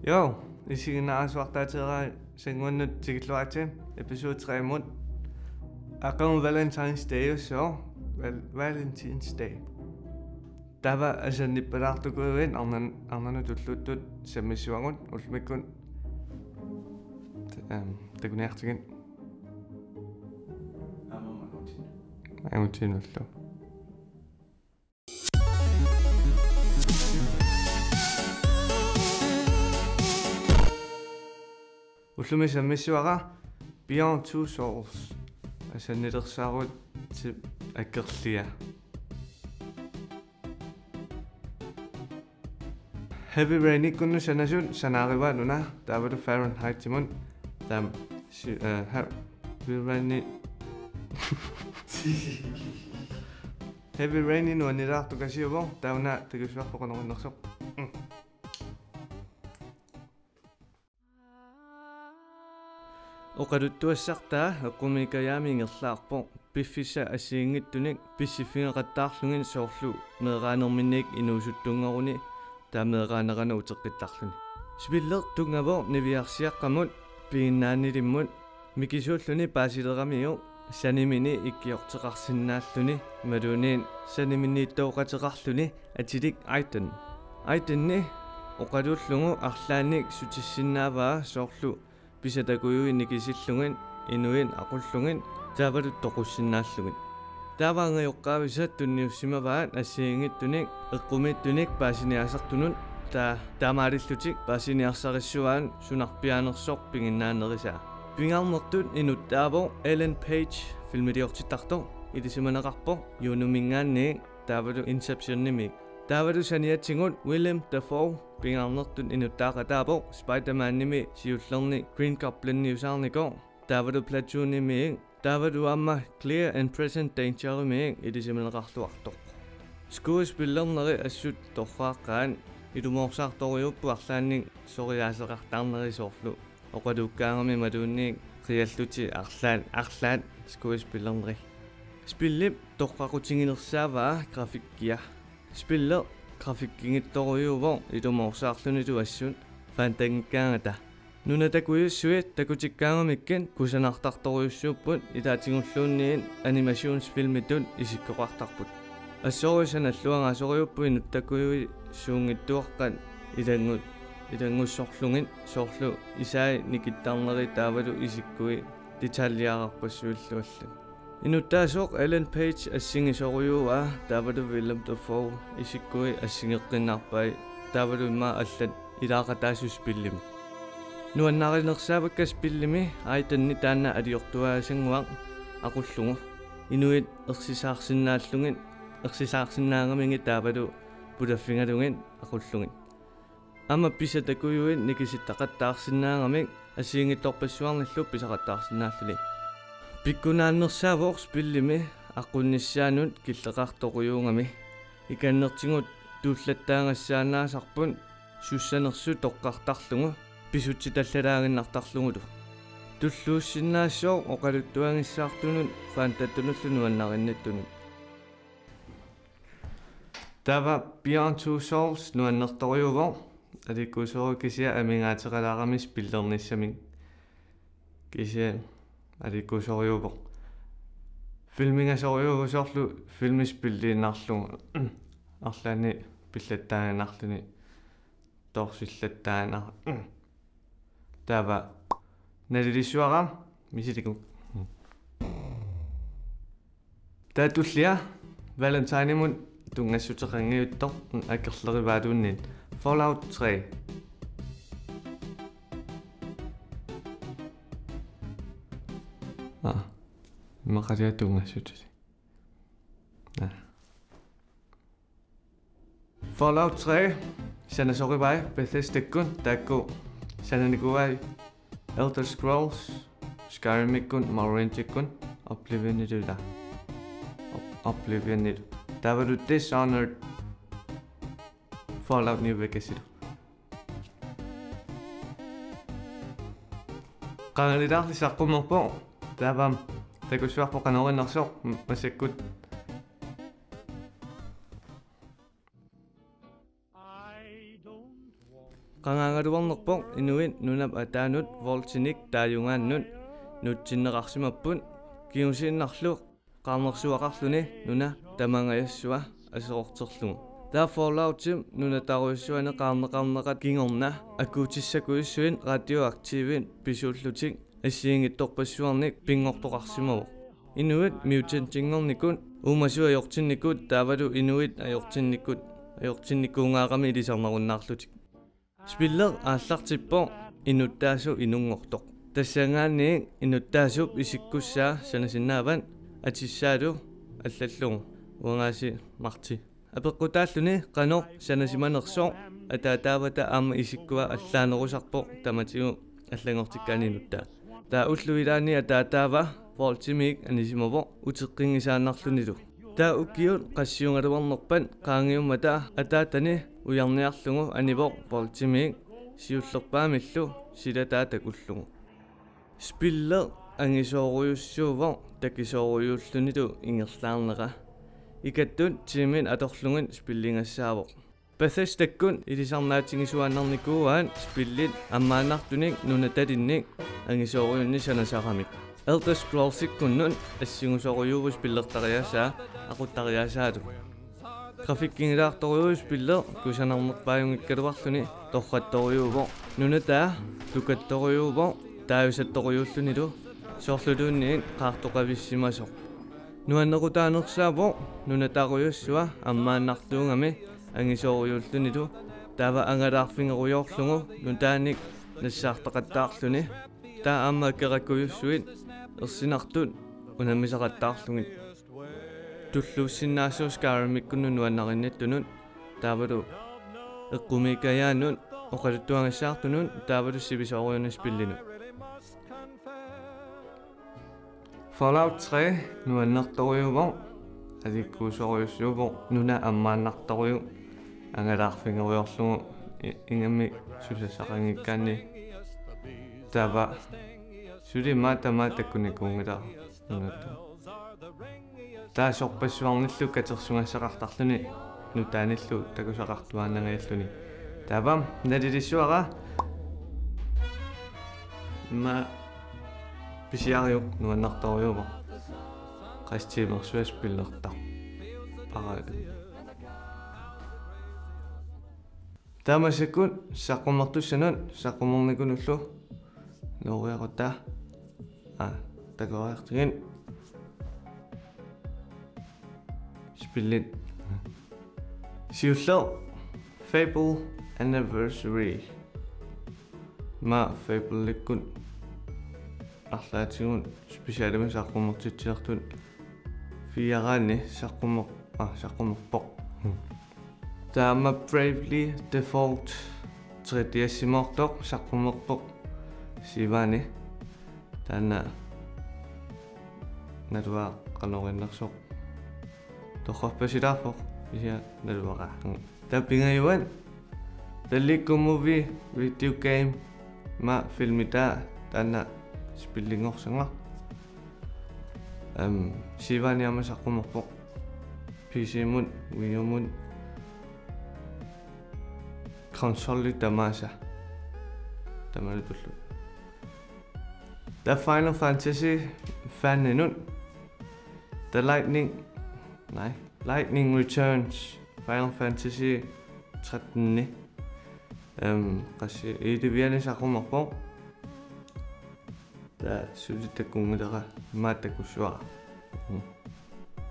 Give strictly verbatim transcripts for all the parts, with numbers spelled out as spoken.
Jo, isiginnaarsuartaateeraasanguannut tikilluaritsi episode tre-mut. Aqagu Valentine's Day ussoo, Val-, Valentine's Day. Taava asannippalaartukujuit arnan-, arnanut tulluuttut sammissivagut ullumikkut, ehm, takuniartigit. Aamma angutin. Angutinullu. Ullumi sammissivara Beyond Two Souls. Asannilersaarutit akerlia. Heavy Rainikkut sanasut sanaarivaat una, taavalu Fahrenheit-imut. Taam, si-, eh, Heavy Raini-, Heavy Raini nuannilaartukasiuvoq, taava una takusuarpoq qanoq innersoq. Mm. Oqaluttuassartaa eqqumiikkajaamik ingerlaarpoq piffissaq assigiinngitsunik pissiffigeqattaarlugit soorlu meeraanerminniit inuusuttunngoruni taava meeraanerannut uteqqittarluni. Spilleq tunngavoq niviarsiaqqamut piginnaanilimmut mikisuulluni paasileramiuk sanimini ikkiorteqarsinnaalluni imaluunniit saniminniittooqateqarluni atilik Aiden. Aideni oqaluullugu arlaannik sutissinnaavaa soorlu pisatakujuit nikisillugit, inuit aqullugit, taavalu toqussinnaallugit. Taava angajoqqaavisa tunniussimavaat assigiinngitsunik eqqumiitsunik paasiniaasartunut, taa-, taamaalillutik paasiniarsarissuaat sunarpiaanersoq piginnaanerisaa. Pingaarnertut inuttaavoq Ellen Page, filmiliortittartoq, ilisimaneqarpoq Juno-minngaanniit, taavalu Inceptionimiit. Taavalu saniatigut Willem Dafoe pingaarnertut inuttaaqataapoq, Spider-Manimi siullerni Green Gobliniusaarnikoq, taavalu Platoonimiit, taavalu aamma Clear and Present Dangerimiit ilisimaneqarluartoq. Skuespillerneri assut torraaqqaat, ilumoorsaartorujuupput arlaannik psoriaseqartarneri soorlu oqaluukkaangami imaluunniit qiallutik arlaat, arlaat skuespillerneri. Spillip toqqaqutigilersaavaa grafikkia. Spilleq grafikkigittorujuuvoq ilumoorsaarlunilu assut Fandangiikkaangata. Nunatakujussuit takutikkaangamikkit kusanartartorujussuupput, ilaatigulluunniit animationsfilmitut isikkoqartarput. Assorujuk sanalluangaasorujuupput inuttakujuit suunngitsuaqqat ilanngu-, ilanngussorlugit, soorlu isai nikittarneri taavalu isikkui detaljeerarpassuillu allat. Inuttaasoq Ellen Page assigisorujuaa taavalu Willem Dafoe isikkui assigeqqiinnarpai taavalu immaqa allat ilaaqataasut spillimi. Nuannarinersaavakka spillimi Aideni taanna aliortuaasannguaq aqullugu. Inuit ersisaarsinnaallugit, ersisaarsinnaagamigit taavalu pulaffigalugit aqullugit. Aamma pisatakujuit nikisittaqattaarsinnaagamik assigiinngitsorpassuarnillu pisaqattaarsinnaalluni. Pikkunaannersaavoq spillimi aqqunnissaanut killeqartorujuugami. Ikannertigut tuullattaagassaannaasarput sussanersut toqqartarlugu pisutsitallalaaginnartarlugulu. Tulluussinnaassooq oqaluttuagissaartunut fantattunullu nuannarinnittunut. Taava Beyond Two Souls nuannertorujuuvoq, aliikkusorujuuvoq kisianni amigaateqalaarami spillernissamik. Kisianni aliikkusorujuuvoq. Filmigasorujuuvoq soorlu filmi spilliinnarlugu. Arlaanni pillattaaginnarluni. Torsillattaana. Taava nalilissavara misiligu. Taava tullia Valentinemut tunngassuteqanngitsoq akerlerivaaluunniit. Fallout tre. Aa, immaqalia tunngassuteqarluni. Aa. Fallout tre sanasorivai Bethesdakkut, taakku sananikuuai Elder Scrolls Skyrimikkut, Morrowindikkut, Oblivionilu. Ob-, Oblivionilu. Taavalu Dishonored, Fallout New Vegasilu. Qangalitaarli saqqummerpoq, taava takussuarpoq qanoq innersoq massakkut. Qangaangaluarnerpoq inuit nunap ataanut Vaultinik taajugaannut nuutsinneqarsimapput, kingusiinnarlu qaarnersuaqarluni nuna tamangajassua aserorterlugu. Taava Falloutip nunataarujussuani qaarneqarneqat kingorna akuutissakujussuit radioaktivit pisuullutik assigiinngitsorpassuarnik pinngortoqarsimavoq. Inuit mutantinngornikut, uumasut ajortinnikut taavalu inuit ajortinnikut, ajortinnikuugaarami ilisarnarunnaarlutik. Spilleq aallartippoq inuttaasoq inunngortoq. Tassanngaanniit inuttaasup isikkussaa sanasinnaavat, atissaalu allallugu uangaasiit Marti. Apeqqutaalluni qanoq sanasimanersoq, ataataavata aamma isikkua allaanerusarpoq tamatigut allanngortikkaanni inuttaa. Taava ullut ilaanni ataataava Vaultimiik anisimavoq uteqqinngisaannarlunilu. Taava ukiut qassiugaluarnerpat qaangiummata ataatani ujarniarlugu anivoq Vaultimiik siullerpaamillu silataa takullugu. Spilleq angisoorujussuuvoq takisoorujussuullunilu ingerlaarnera. Ikattut tiimit atorlugit spilligassaavoq. Bethesdakkut ilisarnaatigisuaannarnikuuaat spillit ammaannartunik nunatalinnik angisoorujunnik sanasaramik. Elder Scrollsikkunnut assigusorujuuvoq spillertariaasaa aquttariaasaalu. Grafikkigilaartorujuuvoq spilleq kusanarnerpaajunngikkaluarluni torrattorujuuvoq. Nunataa tukattorujuuvoq taajusattorujuullunilu soorluluunniit qaartoqavissimasoq. Nuannequtaanersaavoq nunataarujussua ammaannartuugami angisoorujussuullunilu, taava angalaarfigerujoorlugu nutaanik nassaartaqattaarluni. Taava aamma akerakujussuit ersinartut unammisaqattaarlugit. Tulluussinnaasoq Skyrimikkunnut nuannarinnittunut taavalu eqqumiikkajaannut oqaluttuagassaartunut taavalu sivisoorujunnik spillinut. Fallout tre nuannertorujuuvoq, alikkuusorujussuuvoq, nuna ammaannartorujuk angalaarfigerujoorlugu i-, ingammik susassaqanngikkaanni. Taava suli maata maata takunikuunngilara nunatut. Taava sorpassuarnillu katersugassaqartarluni nutaanillu takusaqartuaannangajalluni. Taava nalilissuara immaqa pisiariuk nuannertorujuuvoq. Qassit tiimersuaq spillertarpara. Taava massakkut saqqummertussanut saqqummernikunullu nuuriarutta. Aa, takoreertigin. Spillit. Siulleq Fable Anniversary. Immaqa Fablelikkut arlaatigut specialimik saqqummertitsilertut fireanni saqqummer-, aa, saqqummerpoq. Taava Bravely Default tre D S-imoortoq saqqummerpoq syvani. Taanna naluara qanoq innersoq. Torrarpasilaarpoq, kisianni naluara. Taava pingajuat The Lego Movie video game, immaqa filmitaa, taanna spillinngorsagaa. Ehm, syvani aamma saqqummerpoq. P C-mut, Wii U-mut, konsollit tamaasa. Tamanutullu. Taava Final Fantasy faninut. The Lightning, nej, Lightning Returns, Final Fantasy tretten. Ehm, qassit, elleve-ani saqqummerpoq. Taava suli takunngilara, immaqa takussuara. Mm.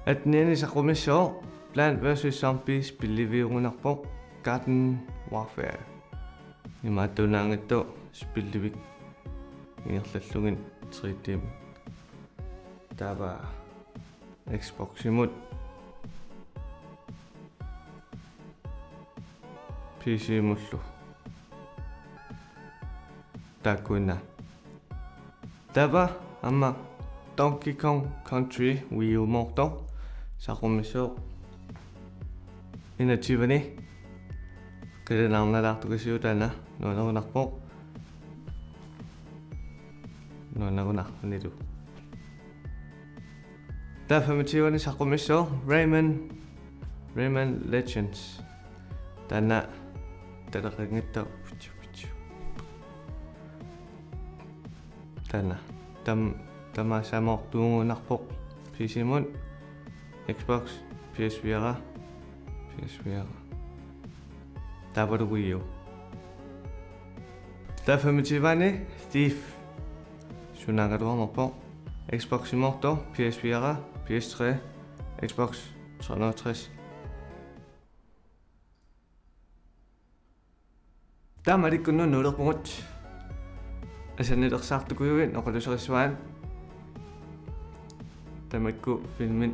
Atteniani saqqummissaaq Plant versus Zombies spilliviugunarpoq, Garden Warfare. Imaattuunaanngitsoq spillivik ingerlallugit tre D. Taava Xboximut, P C-mullu. Taakkuinnaat. Taava aamma Donkey Kong Country Wii U-moortoq saqqummissaaq enogtyve-ni. Qilanaarnalaartukasiuk taanna, nuannerunarpoq. Nuannerunarlunilu. Taava femogtyve-ni saqqummissaaq Rayman, Rayman Legends. Taanna taleqanngitsoq. Taanna. Tam-, tamaasa amoortuugunarpoq P C-mut, Xbox, P S fire, P S fire. Taavalu Wii U. Taava femogtyve-ani Thief. Sunaagaluarnerpoq. Xbox-imoortoq, P S fire, P S tre, Xbox tre hundrede og tres. Taamaalikkunnu nuulerpugut. Asannilersaartukujuit oqaluserissuaat. Tamakku filmit.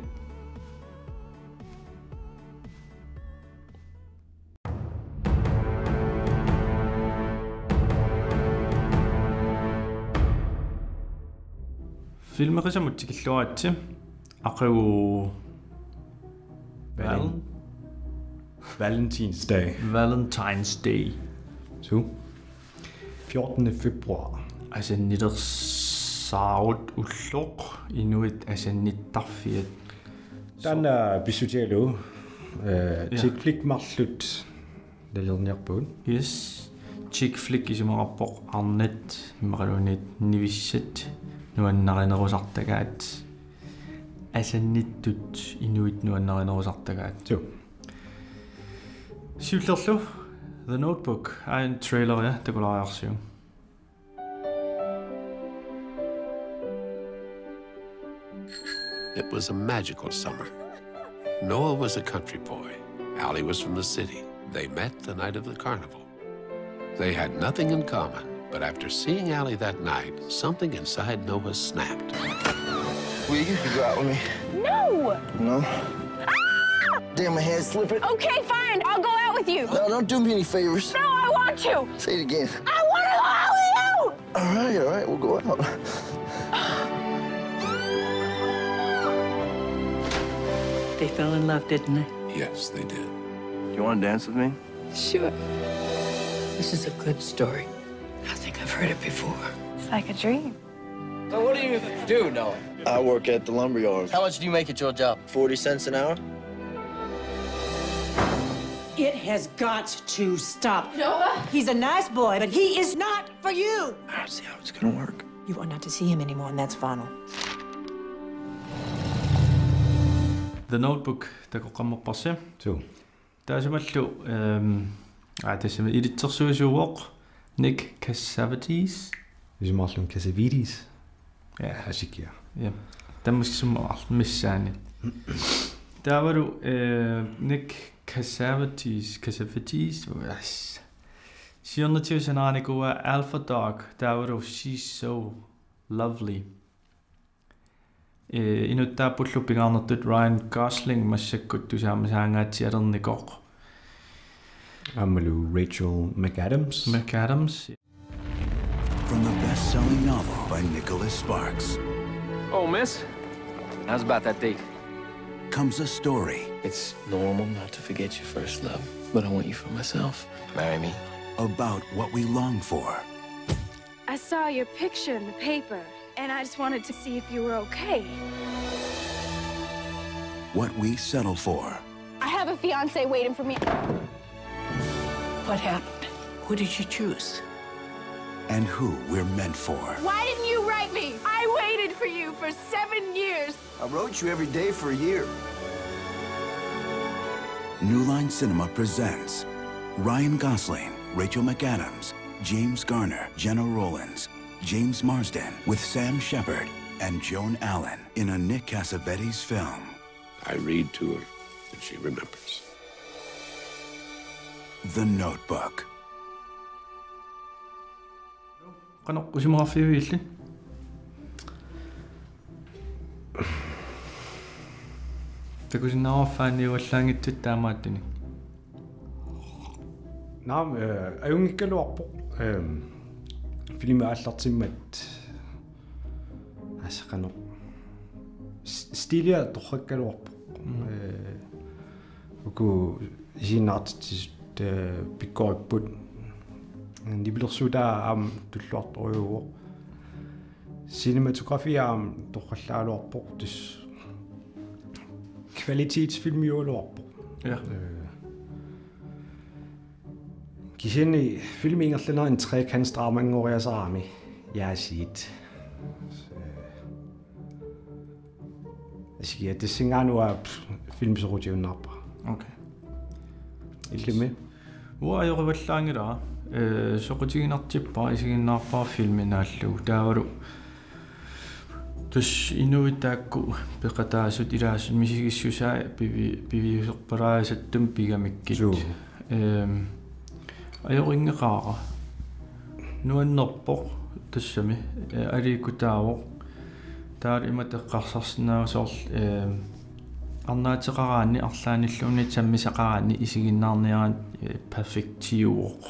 Filmeqisamut tikilluaritsi. Aqagu Valen-, Valentine's Day. Valentine's Day. Su. Fjortende februar. Asannilersaarut ulloq inuit asannittarfiat. Taanna pissutigalugu, eh, ja, chick flick marluk nalilerniarpagut. Yes. Chick flick isumaqarpoq arnat imaluunniit nivissat nuannarinerusartagaat. Asannittut inuit nuannarinerusartagaat. Su. Siullerlu The Notebook, aajuna traileria takulaariarsiuk. It was a magical summer. Noah was a country boy. Allie was from the city. They met the night of the carnival. They had nothing in common, but after seeing Allie that night, something inside Noah snapped. Will you go out with me? No! No? Damn, my hand's slipping. Okay, fine. I'll go out with you. No, don't do me any favors. No, I want to. Say it again. I want to go out with you! All right, all right, we'll go out. They fell in love, didn't they? Yes, they did. You want to dance with me? Sure. This is a good story. I think I've heard it before. It's like a dream. So what do you do, Noah? I work at the lumber yard. How much do you make at your job? Forty cents an hour. It has got to stop. Noah? He's a nice boy, but he is not for you. I don't see how it's gonna work. You are not to see him anymore, and that's final. The Notebook, takoqqammerparsi. Su. Taassumalu, ehm, aa, tassami ilitsersuisuuvoq Nick Cassavetes. Isumaqarluni Cassavetes. Ja. Asikia. Ja. Tamassumaarlu missaani. Taavalu, eh, Nick Cassavetes, Cassavetes, as. Siornatigut sanaanikua Alpha Dog, taavalu She's So Lovely. Eh, inuttaappullu pingaarnertut Ryan Gosling massakkut tusaamasaangaatsialernikoq. Aammalu Rachel McAdams. McAdams. From the best-selling novel by Nicholas Sparks. Oh, miss. How's about that date? Comes a story. It's normal not to forget your first love, but I want you for myself. Marry me. About what we long for. I saw your picture in the paper, and I just wanted to see if you were okay. What we settle for. I have a fiance waiting for me. What happened? Who did you choose? And who we're meant for. Why didn't you write me? I waited for you for seven years. I wrote you every day for a year. New Line Cinema presents Ryan Gosling, Rachel McAdams, James Garner, Gena Rowlands, James Marsden with Sam Shepard and Joan Allen in a Nick Cassavetes film. I read to her, and she remembers. The Notebook. Qanoq isumaqarfigiviuk illit? Takusinnaavarput faaniuallaanngitsut taamaattunik. Naamik, eh, ajunngikkaluarpoq, ehm, filmi aallartimmat, assut qanoq, s-, stilia torrakkaluarpoq. Mm. Eh, uku isiginnaartitsisut, eh, pikkoripput. Nipilersuutaa aamma tulluartorujuuvoq. Cinematografia aamma torrallaagaluarpoq, tassa kvalitetsfilmiugaluarpoq. Ja. Eh, kisianni filmi ingerlanerani trekantsdramanngoriarami, ja, shit. Asigiatissingaanua filmi soqutigiunnaarpara. Okay. Illumi? Uanga ajorivallaanngilara. Ee, soqutiginartippara isiginnaarpara filmi naallugu. Taavalu tassa inuit taakku peqataasut ilaasut misigissusaat pivi-, piviuserpalaasattumik pigamikkit. Suu. Ehm, ajorinngeqaara. Nuannerpoq tassami, eh, aliikkutaavoq. Taava imatut eqqarsarsinnaavat soorlu, ehm, arnaateqaraanni arlaannilluunniit sammisaqaraanni isiginnaarniaraanni, eh, perfektiuvoq.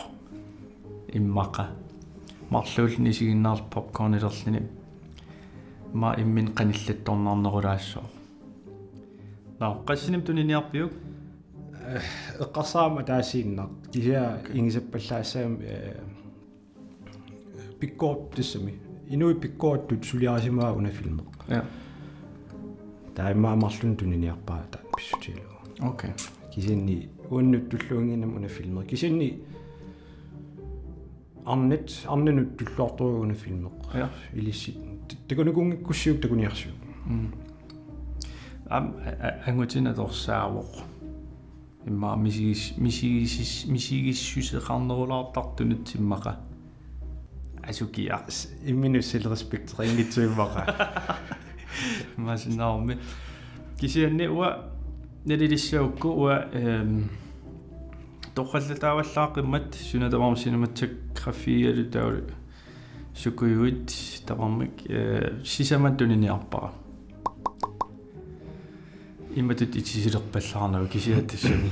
Immaqa. Marluulluni isiginnaarlugu popcornilerluni. Immaqa imminut qanillattornarnerulaassaaq. Nå, qassinimik tuniniarpiuk? Eh, eqqarsarama ataasiinnaq. Kisianni ingisappallaassagamik, eh, pikkorik tassami. Inuit pikkorittut suliarisimavaat una filmi. Ja. Taava immaqa marlunnik tuniniarpara taanna pissutigalugu. Okay. Kisianni uannut tulluinnginnami una filmi. Kisianni arnat, arnanut tulluartorujuuna filmi. Ja. Ilissi. T-, takunikuunngikkussiuk takuniarsiuk. Mm. Aamma, a-, a-, angutinatorsaavoq. Immaqa misigis-, misigisis-, misigissuseqarnerulaartartunut immaqa. Asukiaq. S-, imminut selvrespekt rinngitsuimmaqa. Masinnaarmi. Kisianni uanga nalilissagukku uanga, ehm, torrallataavallaaqimmat suna tamarmi cinematografialu taavalu sukujuit tamarmik, eh, sisamat tuniniarpara. Imatut itisilerpallaarnagu kisianni tassami.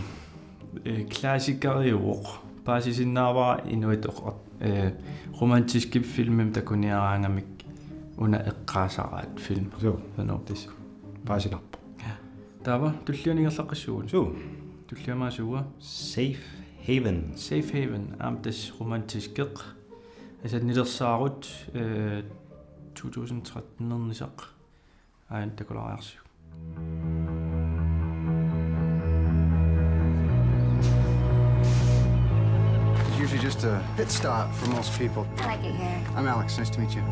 Eh, klassikeriuvoq. Paasisinnaavara inuit oq-, eh, romantiskit filmimik takuniaraangamik una eqqaasaraat film. Suu. Sanoo. Tassa. Paasinarpoq. Ja. Taava, tulliani ingerlaqqissuugut. Suu. Tulliani aamma suua. Safe Haven. Safe Haven. Aamma tassa romantiskeq. Asannilersaarut, eh, to tusind tretten-ernisaq. Aajuna takulaariarsiuk. It's usually just a pit stop for most people. I like it here. I'm Alex. Nice to meet you.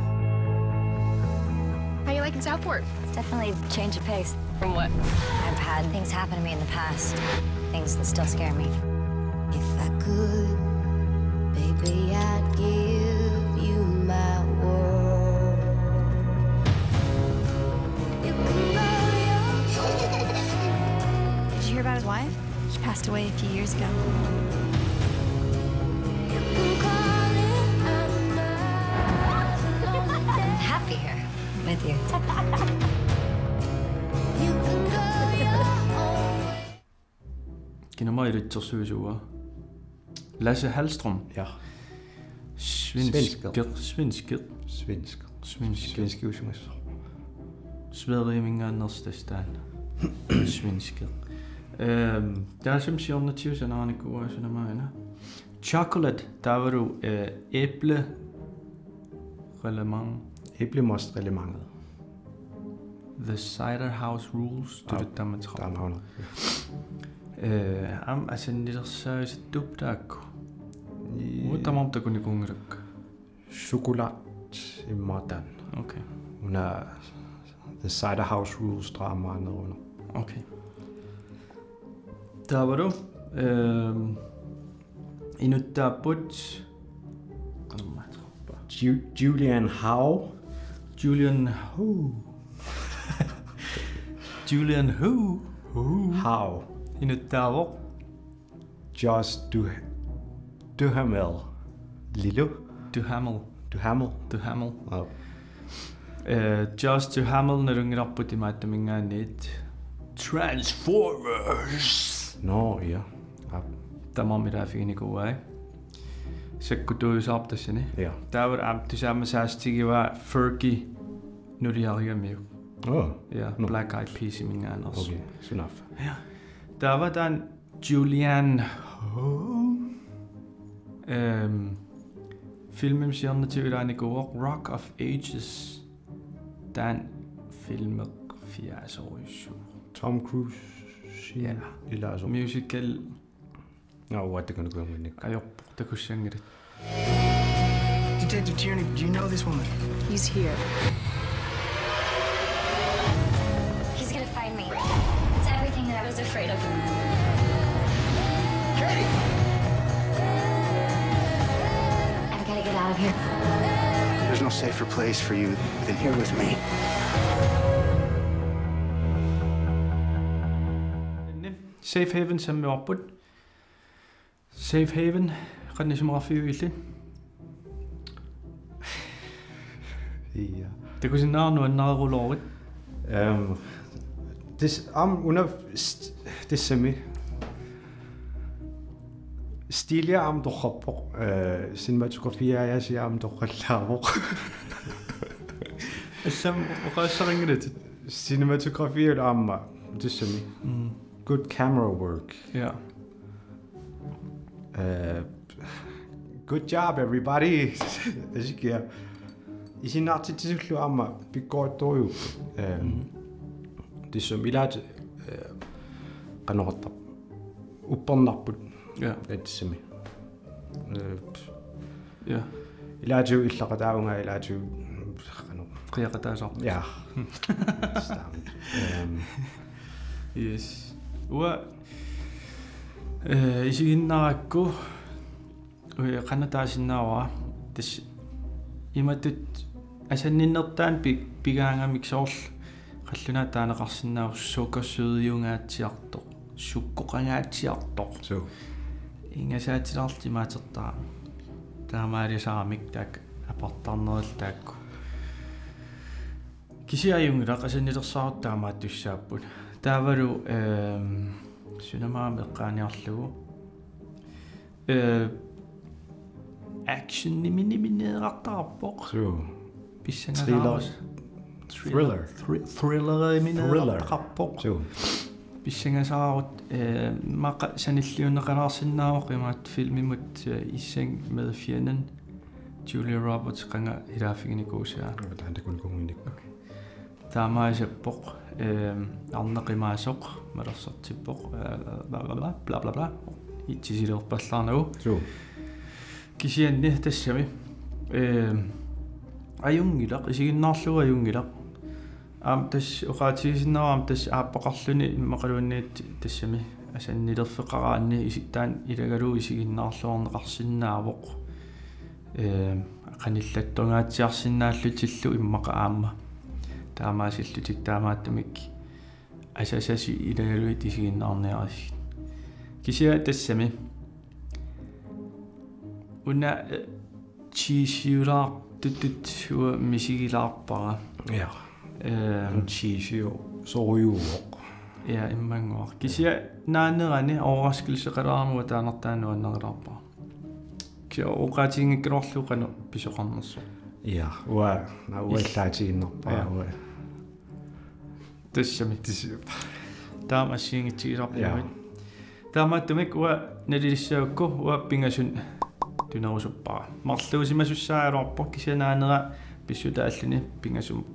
How you liking Southport? It's definitely a change of pace. From what? I've had things happen to me in the past. Things that still scare me. If I could, baby, I'd give you my world. You can go your Did you hear about his wife? She passed away a few years ago. You can call it a night. I'm happy here with you. You can go your own way. Kina aamma ilitsersuisuua? Lasse Hallström. Ja. Svensker. Svensker. Svensker. Svensker. Svensker. Svenskiusumasoq. Sverigeminngaanneersoq tassa taanna. Svensker. Ehm, taassuma siornatigut sanaanikuuaasuna maana. Chocolate, taavalu, eh, æble, reglement. Æblemostreglementet. The Cider House Rules, aap, tuluttut taama. Taamaana. Eh, aamma asannilersaagisattuupput taakku. Ii. Uagut tamarmik takunikuunngilakka. Chocolat immaqa taanna. Okay. Una The Cider House Rules draamaaneruvoq. Okay. Taavalu, ehm, inuttaapput. Ju-, Julianne Hough. Julianne Hough. Julianne Hough. Hough. Inuttaavoq. Josh Du-, Duhamel. Lilu? Duhamel. Duhamel. Duhamel. Wow. Eh, Josh Duhamel nalunngilarput imaattuminngaanniit Transformers. Nå, ja. Aap. Tamarmik ilaaffiginikuuai. Sakkutuujusaarpoq tassani. Ja. Taava aamma tusaamasaatigivaa Fergie nuliarigamiuk. Åh. Ja, nå. Black Eyed Peas-iminngaanneersoq. Okay, sunaaffa. Ja. Taava taanna Julianne Hough. Ehm, filmimik siornatigut ilaanikuuvoq Rock of Ages. Taanna filmi firserujussuuvoq. Tom Cruise. Ja. Ilaasoq. Musical. Nå, uanga takunikuunnginnakku. Ajorpoq, takussanngilat. Today Mister Tierney, do you know this woman? He's here. He's gonna find me. It's everything that I was afraid of. Katie! I've gotta get out of here. There's no safer place for you than here with me. Safe Haven sammivarput. Safe Haven, qanoq isumaqarfigiviuk illit? Ja. Takusinnaavat nuannareruloorput. Ehm, tis-, aamma una st-, tassami. Stilia aamma torrappoq. Eh, cinematografiaasiat aamma torrallaavoq. Assam oqaaseqanngilatit. Cinematografialu aamma tassami. Mm. Good camera work. Ja. Eh, good job, everybody. Asikia. Isinnaartitsisullu aamma pikkorittorujuupput. Ehm, tassami ilaat, eh, qanoq oqartarpa. Uppernarput. Ja. Tassami. Eh, Ja. Ilaatigut illaqataavunga, ilaatigut qanoq. Qiaqataasarput. Ja. Stamp. Ehm, Yes. Uanga, eh, isiginnaarakku, eh, qanoq taasinnaavara, tassa imatut asanninnertaa pi-, pigaangamik soorlu qallunaat taaneqarsinnaavoq sukkersødiungaatsiartoq, sukkoqangaatsiartoq. So. Ingasaatilaarlutik imaatertarami. Taamaalisaramik taakku apartarnerillu taakku. Kisianni ajunngilaq, asannilersaarut taamaattussaapput. Taavalu, ehm, sunamaamik eqqaaniarlugu. Eh, actionimineerartarpoq. So. Pissangasaarus. Thriller. Thri-, thriller. Thriller. So. Pissangasaarut, eh, immaqa sanilliunneqalaarsinnaavoq imaattoq filmimut, eh, Issang med fjenden. Julia Roberts qanga ilaaffiginikuusaa. Taanna takunikuunnginnakku. Taamaasippoq, ehm, arnaq imaasoq, malersortippoq, eh, bla, bla, bla. Itsisilerpallaarnagu. So. Kisianni tassami. Ehm, ajunngilaq, isiginnaarlugu ajunngilaq. Aamma tassa oqaatigisinnaavara aamma tassa aappaqarluni immaqaluunniit tassami asannilerfeqaraanni isi-, taanna ilagalugu isiginnaarluarneqarsinnaavoq. Ehm, qanillattorngaatsiarsinnaallutillu immaqa aamma. Taamaasillutik taamaattumik asasasi ilagalugit isiginnaarniarisigit. Kisianni tassami. Una, eh, cheesiulaartutut uanga misigilaarpara. Ja. Ehm, Cheesio sorujuuvoq. Ja, immannguaq. Kisianni naanerani overraskelseqalaarama taanartaa nuannarilaarpara. Kisianni oqaatiginngikkaluarlugu qanoq pisoqarnersoq. Ja, uanga, naa uanga Is-, allaatigiinnarpara, ja. Uanga. Tassami. Tis-, Taama assigiinngitsuusarput. Ja. Taamaattumik uanga nalilissagukku uanga pingasut tunerusuppara. Marluusimasussaagaluarpoq kisianni naanera pissutaalluni pingasut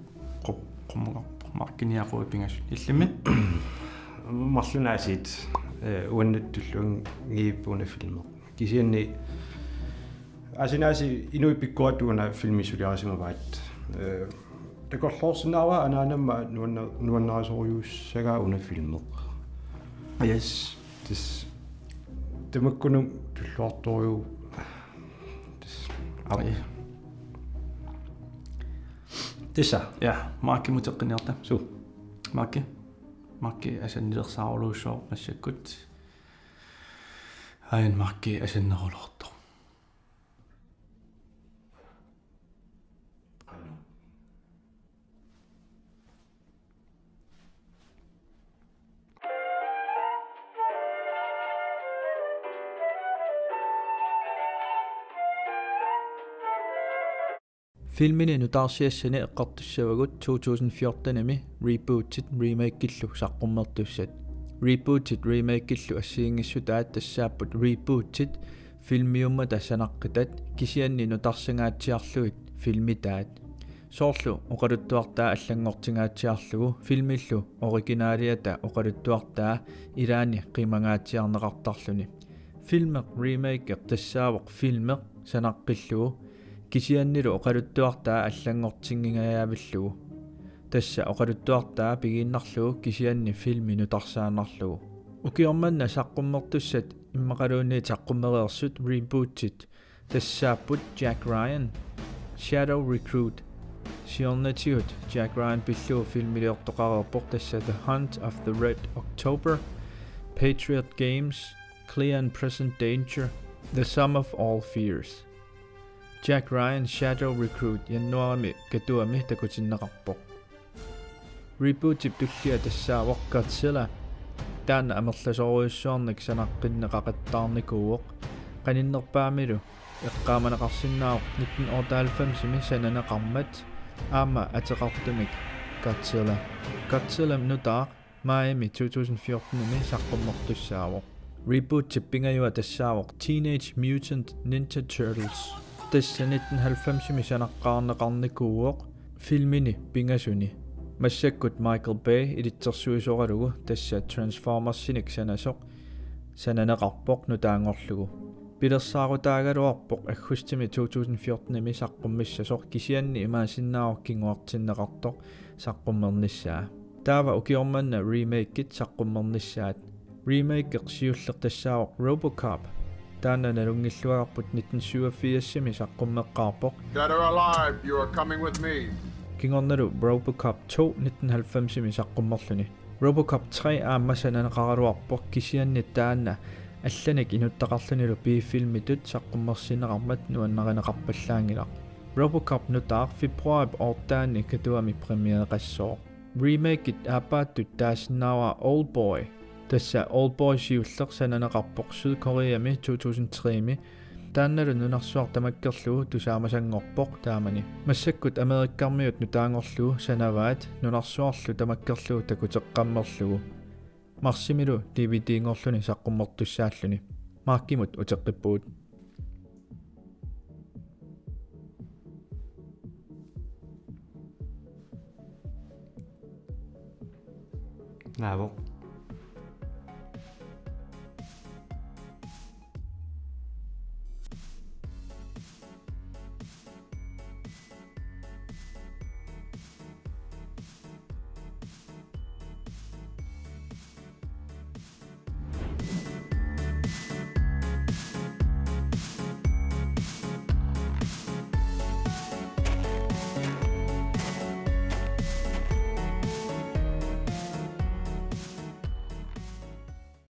qu-, qumugarpoq. Markiniaqui pingasut. Illimmi? Marlunaasit, eh, uannut tulluunngippuuna filmi. Kisianni asinaasi inuit pikkorattut una filmi suliarisimavaat. Eh, takorloorsinnaavara anaanama nuanna-, nuannarisorujussuussagaa una filmi. Yes. Tis-, tamakkunut tulluartorujuk. Tis-, au. Ja. Tassa. Ja, Markimut eqqiniarta. Su. Marki. Marki asannilersaarulujussuaq massakkut. Ain Marki asannerulortoq. Filmini nutaarsiassani eqqartussavagut to tusind fjortenimi rebootit remakeillu saqqummertussat. Rebootit remakeillu assigiinngissutaat tassaapput rebootit filmiummata sanaqqitat kisianni nutarsangaatsiarlugit filmitaat. Soorlu oqaluttuartaa allanngortingaatsiarlugu filmillu originaaliata oqaluttuartaa ilaanni qimangaatsiarneqartarluni. Filmeq remake tassaavoq filmeq sanaqqillugu Kisiannilu oqaluttuartaa allanngortinngingajaavillugu. Tassa oqaluttuartaa pigiinnarlugu kisianni filmi nutarsaannarlugu. Ukioq manna saqqummertussat immaqaluunniit saqqummereersut rebootit tassaapput Jack Ryan, Shadow Recruit, siornatigut Jack Ryan pillugu filmiliortoqareerpoq, tassa The Hunt of the Red October, Patriot Games, Clear and Present Danger, The Sum of All Fears. Jack Ryan Shadow Recruit januaarimi Katuami takutinneqarpoq. Rebootip tullia tassaavoq Godzilla. Taanna amerlasoorujussuarnik sanaqqinneqaqattaarnikuuvoq. Qaninnerpaamilu eqqaamaneqarsinnaavoq nitten otteoghalvfemsimi sananeqarmat aamma ateqartumik Godzilla. Godzilla nutaaq maajimi to tusind fjortenimi saqqummertussaavoq. Rebootip pingajua tassaavoq Teenage Mutant Ninja Turtles. Tassa nitten halvfemsimi sanaqqaarneqarnikuuvoq filmini pingasuni. Massakkut Michael Bay ilitsersuisoralugu tassa Transformersinik sanasoq sananeqarpoq nutaanngorlugu. Pilersaarutaagaluarpoq aggustimi to tusind fjortenimi saqqummissasoq, kisianni imaassinnaavoq kinguartinneqartoq saqqummernissaa. Taava ukioq manna remakit saqqummernissaat. Remakeq siulleq tassaavoq Robocop. Taanna nalunngilluagarput nitten syvogfirsimi saqqummeqqaarpoq. Dead or alive, you are coming with me. Kingornalu Robocop to nitten halvfemsimi saqqummerluni. Robocop tre aamma sananeqaraluarpoq, kisianni taanna allanik inuttaqarlunilu B-filmitut saqqummersinneqarmat nuannarineqarpallaanngilaq. Robocop nutaaq februaarip ottaanni Katuami premiereqassooq. Remakit aappaattut taasinnaavaa Oldboy. Tassa Oldboy siulleq sananeqarpoq Sydkoreami to tusind tremi. Taannalu nunarsuaq tamakkerlugu tusaamasanngorpoq taamani. Massakkut Amerikkarmiut nutaanngorlugu sanavaat nunarsuarlu tamakkerlugu takuteqqammerlugu. Marsimilu D V D-nngorluni saqqummertussaalluni. Markimut uteqqippugut. Naavoq.